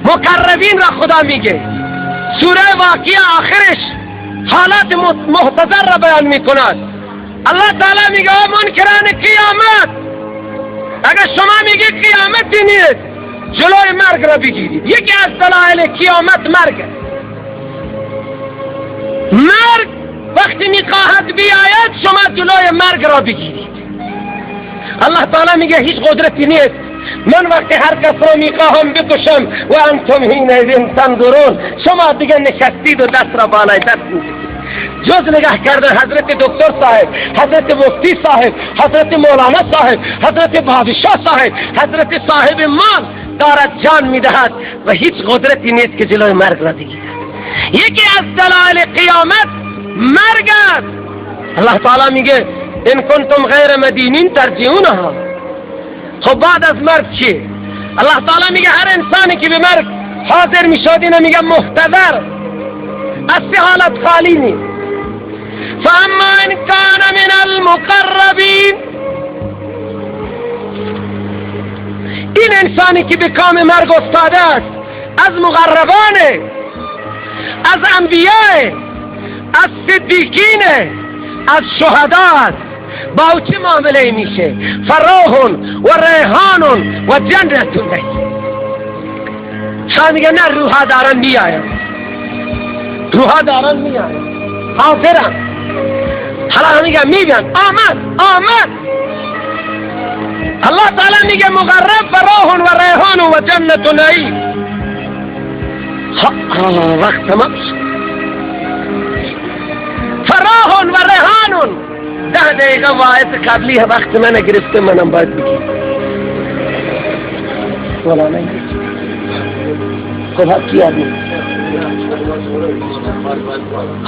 مقربین را خدا میگه. سوره واقعه آخرش حالات محتضر را بیان میکند. الله تعالی میگه او منکران قیامت، اگر شما میگه قیامتی نیست، جلوی مرگ را بگیرید. یکی از دلایل قیامت مرگ. مرگ وقتی میخواهد بیاید شما جلوی مرگ را بگیرید. الله تعالی میگه هیچ قدرتی نیست، من وقتی هر کس را میخواهم بکشم و انتم حینئذ تنظرون، شما دیگه نشستید و دست را بالای دست میگیرید. جز نگاه کردن حضرت دکتر صاحب، حضرت مفتی صاحب، حضرت مولانا صاحب، حضرت بادشاه صاحب، حضرت صاحب مال دارد جان میدهد و هیچ قدرتی نیست که جلوی مرگ را بگیرد. یکی از دلایل قیامت مرگ است. الله تعالی میگه ان کنتم غیر مدینین ترجعونها. خب بعد از مرگ چیه؟ الله تعالی میگه هر انسانی که به مرگ حاضر میشد اینو میگه محتضر، از سه حالت خالی نیست. فاما ان کان من المقربین، این انسانی که به کام مرگ افتاده است از مقربانه، از انبیاء، از صدیقین، از شهدا است. با او چه معامله میشه؟ فراح و ریحان و جنت نعیم. شما میگه نه، روحا دارن میآیم، روحا دارن میآیم، حاضرم. حالا میگه میبین آمد آمد. الله تعالی میگه مقرب فراح و ریحان و جنت نعیم. وقت تمام شد. فراح و ریحان 10 دقیقه واعظ قبلی وقت من گرفته، منم باید بگیم مولانا خب کی آدمی؟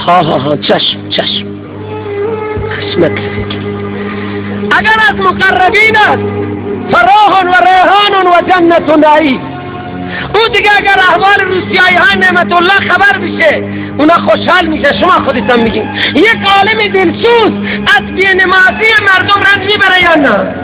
ها ها ها، چشم چشم خشمت. اگر از مقربین است فراح و ریحان و جنت نعیم. او دیگه اگر احوال روسیایی ها نعمت الله خبر بشه اونا خوشحال میشه. شما خودتان میگین یک عالم دلسوز از بی‌نمازی مردم رنج میبره یا نه؟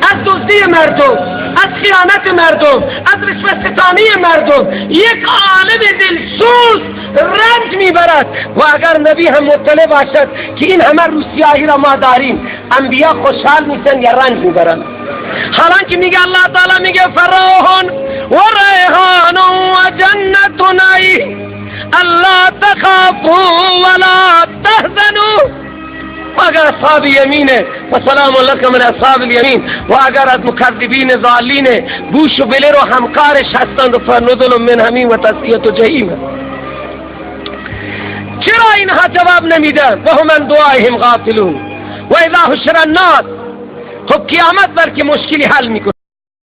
از دزدی مردم، از خیانت مردم، از رشوت ستانی مردم، یک عالم دلسوز رنج میبرد. و اگر نبی هم مطلع باشد که این همه روسیایی را ما داریم، انبیا خوشحال میشن یا رنج میبرند؟ حالا که میگه الله تعالی میگه فراح و ریحان و جنت نعیم الا تخافوا ولا تحزنوا. و اگر اصحاب یمینه فسلام لکم من اصحاب الیمین، و اگر از مکذبین ضالین بوش و بلر و همکارش هستند فنزل من حمیم و تصلیة جحیم. چرا اینها جواب نمیدن؟ و هم عن دعائهم غافلون و اذا حشر الناس. خب قیامت بر که مشکلی حل میکنه.